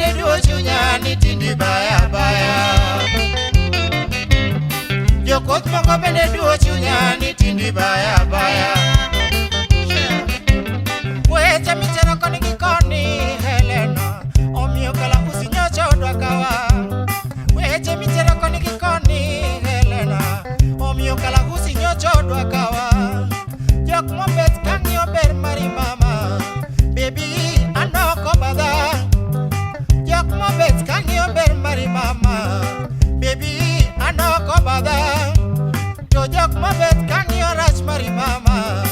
bende duo chunya ni tindi baya baya. Jokoth moko bende duo chunya ni tindi baya baya. Weche mitero koni gi koni Helena, omiyo kalausi nyocha odwa kawa. Weche mitero koni gi koni Helena, omiyo kalausi nyocha odwa kawa. Jok mobet kang'iyo ber mari mama, baby an ok obadha. Jok mobet kang'iyo ber mari mama, baby an ok obadha. To jok mobet kang'iyo rach mari mama,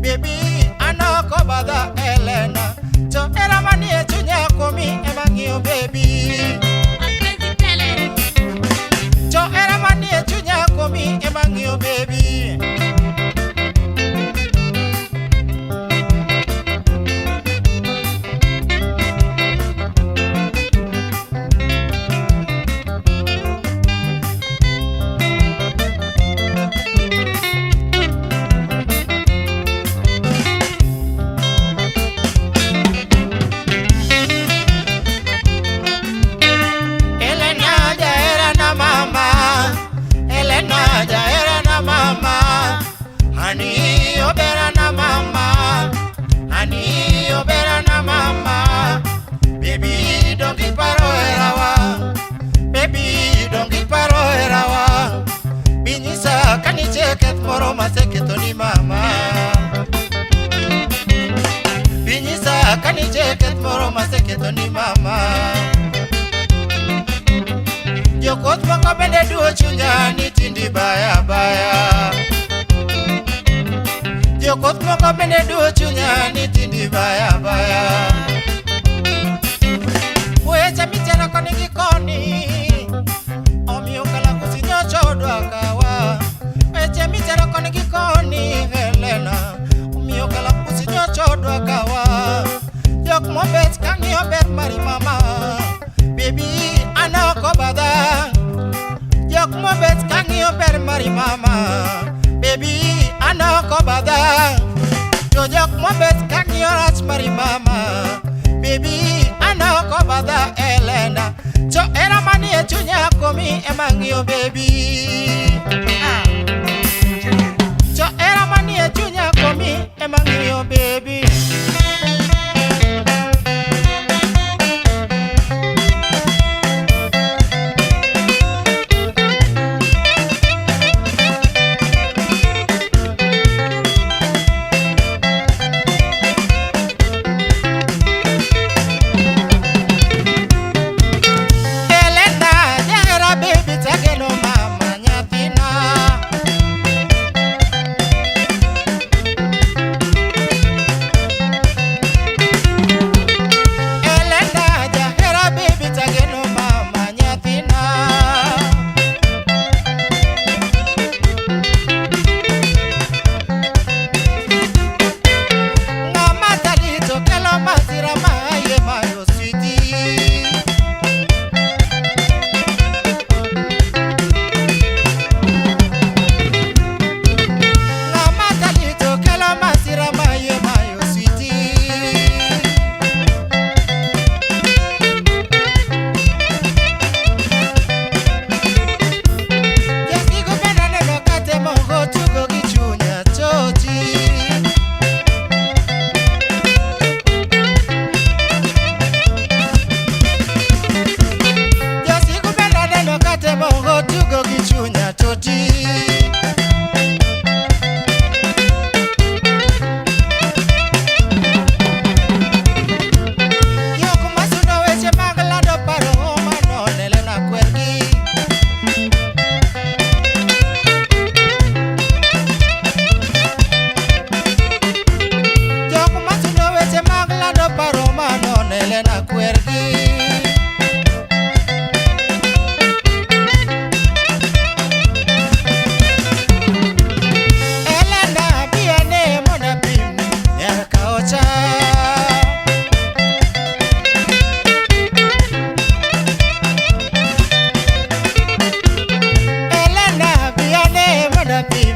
baby an ok obadha Helena. To hera manie chunya kuomi ema ng'iyo baby. Mapenzi tele. To hera manie chunya kuomi ema ng'iyo baby. Elena jahera na mama, Elena jahera na mama, Hani obera na mama, Hani obera na mama, Baby dongi paro herawa, baby dongi paro herawa, Binyisa kanitie keth moro maseketho ni mama. Binyisa kanitie keth moro maseketho ni mama. Jokoth moko bende duo chunya ni tindi baya baya. Jokoth moko bende duo chunya ni tindi baya baya. Weche mitero koni gi koni, omiyo kalakusi nyocha odwa kawa. Weche mitero koni gi koni Helena, omiyo kalakusi nyocha odwa kawa. Jok mobet kang'iyo ber mari mama, baby an ok obadha. Jok mobet kang'iyo ber mari mama, baby an ok obadha. To jok mobet kang'iyo rach mari mama, baby an ok obadha Helena. To hera manie chunya kuomi ema ng'iyo baby. Ah. To hera manie chunya kuomi ema ng'iyo baby. Elena jahera baby tageno mama nyathina. Elena jahera baby tageno mama nyathina. Ng'ama talito kelo masira maye mayo sweetie. Ng'ama talito kelo masira maye mayo sweetie. Jasigu bende aneno ka temo go tugo gi chunya chochi. Jasigu bende aneno ka temo go tugo gi chunya toti. Jok masundo weche mag lando paro mano Helena kwergi. Jok masundo weche mag lando paro mano Helena kwergi. Elena biane mondo apimni nyar kaocha. Elena biane mondo apimni